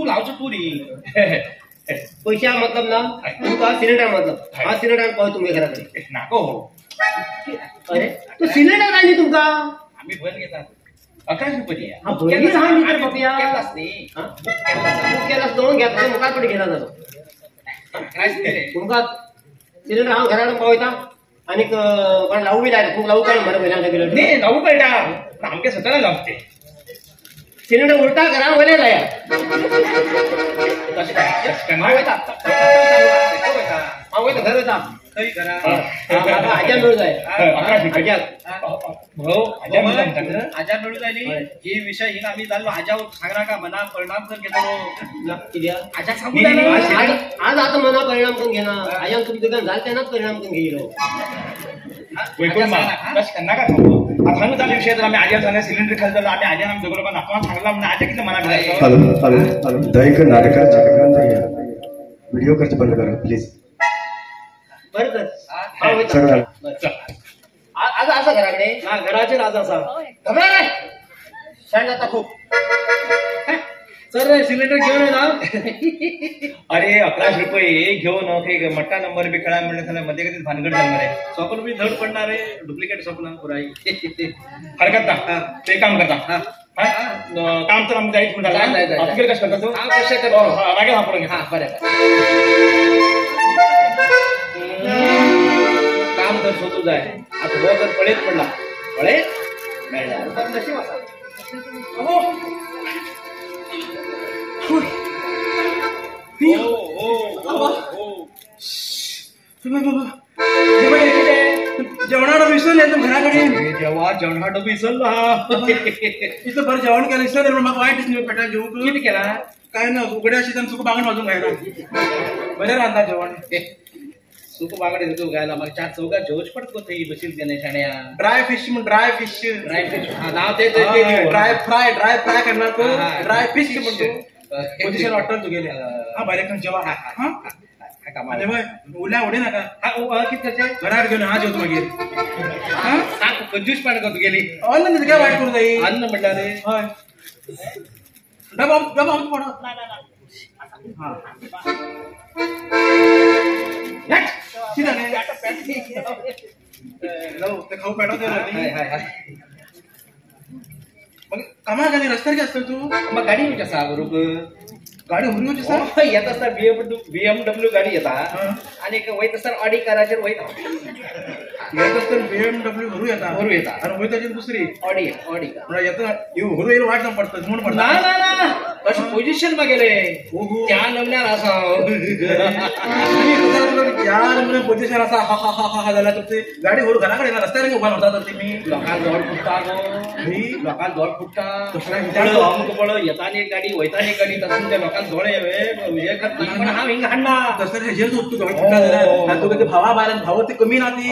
S5: लावचो तूं न्ही.
S2: पैशा मतलब ना तुमकां सिलिंडर मतलब. हांव सिलिंडर पावय तुमगे घरा कडेन.
S1: नाको हो.
S2: अरे तूं सिलिंडर जाय न्ही तुमकां.
S5: आमी भरून घेतात
S1: 1100 रुपये दिया.
S2: दोन घेतला मुखार पडी घेना जालो. तुमकां सिलिंडर हांव घरा कडेन पावयता आनीक कोण लावू बी लायता. तुमकां लावू काड मरे वयल्यान रेग्युलेटर.
S1: न्ही लावू कळटा आमगे सकयल्यान लावचें.
S2: सिलिंडर उलटा घरा वयल्यान लाया.
S1: तशें
S2: हांव वयता हांव वयता घर वयता. आज्या मेळू जाय.
S5: आज्या मेळू जाय न्ही. ही विशय हिंगा आमी जाल्लो आज्या सांगनाका मना परिणाम कर घेतलो.
S2: कित्याक
S5: आज्या सांगू
S2: आज
S8: आतां मना परिणाम करून घेना आयान तुमी दुकान जालें तेन्नाच परिणाम करून घेयलो.
S1: तशें नाका सांगू. आतां हांगा जाले विशय तर आमी आज्या सांगलें सिलिंडर खाली जालो आमी आज्यान आमी दवरलो नाका सांगला म्हणून आज्या कितें मनाक जाय.
S2: हॅलो हॅलो हॅलो दयकर नाटकाचे व्हिडिओ करचे बंद करा प्लीज.
S8: बरें तर आज आसा घरा कडेन
S5: ना घराचेर आज आसा
S8: घबरा रे शेण जाता खूप.
S5: सर रे सिलिंडर घेऊन येना.
S1: अरे 11 रुपये घेऊन एक मट्टा नंबर बी कळा म्हणलं झालं मध्ये कधी भानगड झालं रे.
S5: स्वप्न बी धड पडणार आहे डुप्लिकेट स्वप्न पुराई.
S1: हरकत ना ते काम करता काम तर आम्ही जायच म्हणटा कसं करता तू
S5: कशें करता
S1: मागीर हांव पळोवन
S5: हां बरें काम तर सोदू जाय. आतां हो तर पळयत पडला पळयत मेळ्ळ्यार नशीब आसा.
S6: जेवणा डबो विसरले तूं घरा कडेन.
S5: जेवा जेवणा डबो विसरलो.
S6: इतलें बरें जेवण केलें विसरलें म्हण म्हाका वायट दिसलें पेटाक जेवंक.
S5: कितें केलां
S6: काय ना उगड्या शितान सुको बांगडे भाजून खायला बरें रांदता जेवण.
S5: सुको बांगडे तूं खायला म्हाका चार चौगां जेवच पडटा गो थंय बशील तेन्ना शाण्या.
S6: ड्राय फिश म्हण ड्राय फिश
S5: ड्राय फिश नांव तें
S6: ड्राय फ्राय ड्राय फ्राय करना तूं ड्राय फिश म्हण तूं पोझिशन वाटतं तुगेलें. हां भायर एकटो जेवा. हां आनी उल्या उडय नाका.
S5: कितें करचें
S6: घरार घेवन हांव जेवता मागीर.
S5: हां कंजूसपण गो तुगेली.
S6: अन्न तुगे वायट करूं जाय
S5: अन्न म्हणल्यार रे.
S6: हय डबो डबो आमचो पडो. हां कितें जालें ते खाऊ पेटो
S5: हय हय.
S6: मग कामाक आनी रस्त्यार कितें आसता तूं?
S5: मग गाडी येवची आसा बरोबर.
S6: गाडी व्हरून येवची आसा?
S5: येता आसतना BMW गाडी येता आनी वयता आसतना ऑडी काराचेर वयता.
S6: येता आसतना BMW व्हरू येता
S5: व्हरू येता
S6: आनी वयता ताचेर दुसरी
S5: ऑडी ऑडी
S6: म्हणल्यार येता व्हरू येयलो वाट पडटा म्हूण पडटा.
S5: ना ना ना अशें पोझिशन मागेलें त्या नमन्यार आसा हांव.
S6: त्या नमन्यार पोझिशन आसा हा हा हा हा जाल्यार तुमची गाडी व्हरू घरा कडेन रस्त्यार उबा उरता तर तुमी.
S5: लोकांक दोड फुट्टा गो लोकांक दोड फुट्टा. अमको पळय येता एक गाडी वयता एक गाडी तातूंत त्या लोकांक दोळे हे करता पण हांव हिंगा हाडना.
S6: तसं हेजेर तूं दोड फुट्टा जाल्यार आनी तुका ते भावा भायर भाव ते कमी ना ती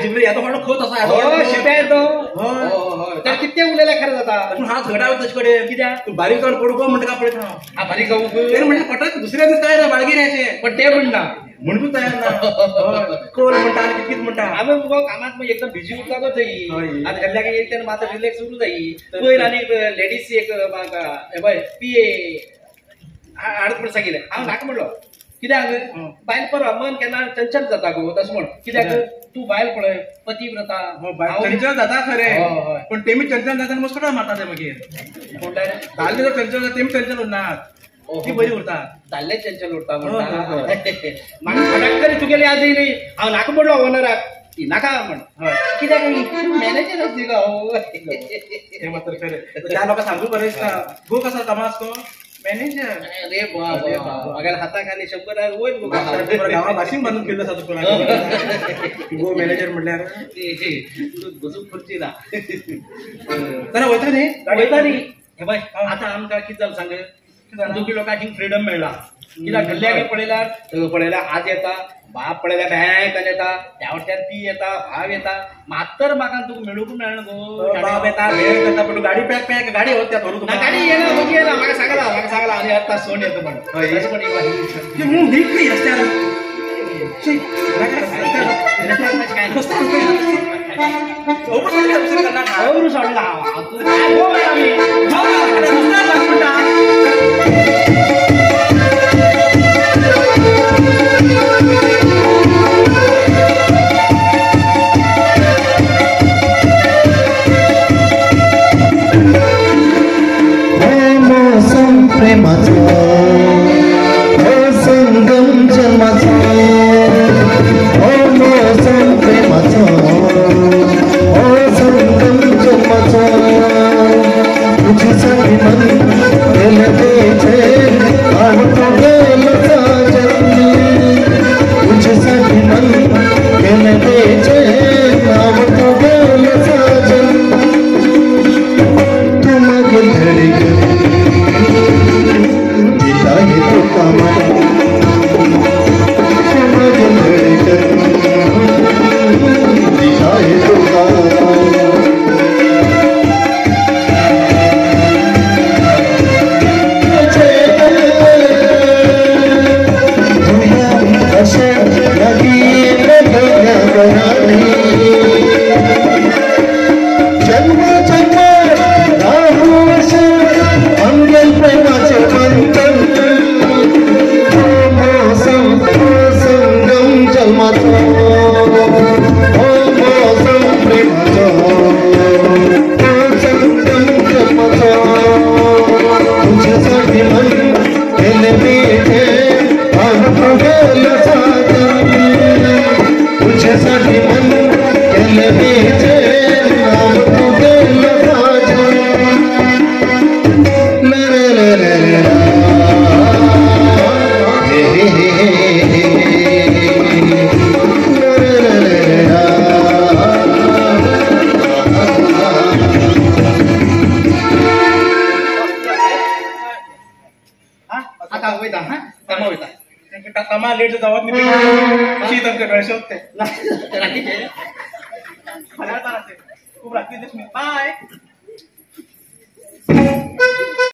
S6: जिमले येतो म्हणून खोत आसा
S5: शिप्या येतो तर कितें उलयल्यार खरें जाता.
S6: पूण हांव झगडा तशे कडेन
S5: कित्याक
S6: तूं बारीक जावन पडू गो म्हणटा पळयता हांव.
S5: हां बारीक जावं
S6: तें म्हणल्यार पटक दुसऱ्या दीस तयार बाळगिऱ्याचें
S5: पण ते म्हणना
S6: म्हणून तयार ना कोण म्हणटा आनी कितें म्हणटा.
S5: आमी मुगो कामात मग एकदम बिजी उरता गो थंय. आतां घरल्या येयले तेन्ना मातसो रिलॅक्स उरूं जाय. पयर आनी लेडीज एक म्हाका हे पळय पी ए हाडत म्हण सांगिल्लें हांव नाका म्हणलो. कित्याक बायल परवा मन केन्ना चंचल जाता गो तशें म्हण. कित्याक तूं बायल पळय पतिव्रता
S6: चंचल जाता खरें पण तेमी चंचल जाता मस्कट मारता ते मागीर. दादले जर चंचल जाता तेमी चंचल उरनात ती बरी उरता.
S5: दादले चंचल उरता म्हणटा मागीर फटाक तरी तुगेली आज येयली हांव नाका म्हणलो ओनराक ती नाका म्हण. कित्याक मॅनेजर आसली गो हांव.
S6: हें मात्र खरें त्या लोकांक सांगू बरें दिसता गो कसो कामां आसतो मॅनेजर.
S5: अरे बाबा म्हागेल्या हाताक आनी 100 वयर गो
S6: गांवा भाशीन बांदून केल्लो आसा तुका गो मॅनेजर म्हणल्यार
S5: बसूंक खुर्ची ना.
S6: तर वयता न्ही
S5: वयता न्ही. हे पळय आतां आमकां कितें जालें सांग दोगी लोकांक हिंग फ्रिडम मेळ्ळा. कित्याक घरल्याक पळयल्यार पळयल्यार आज येता बाप पळयल्यार बँकान येता त्या वटच्यान ती येता भाव येता मातर म्हाका तुका मेळूंक मेळना गो.
S6: बाप येता बँक येता पण गाडी पॅक पॅक गाडी होत त्या धरू
S5: ना गाडी येना मागीर येना म्हाका सांगला म्हाका सांगला आनी आतां सोड येता म्हण. तशें म्हण
S6: रस्त्यार
S5: सोडला
S7: प्रेमाचो हो संगम जन्माचो हो मोसम प्रेमाचो हो संगम जन्माचो तुझी मन दिल दे।
S5: आतां हांव वयता हा कामा वयता.
S6: कामा लेट जावत न्ही शीत आमकां डोळे सोदते
S5: रातीचे
S6: फाल्यां खूब राती. बाय.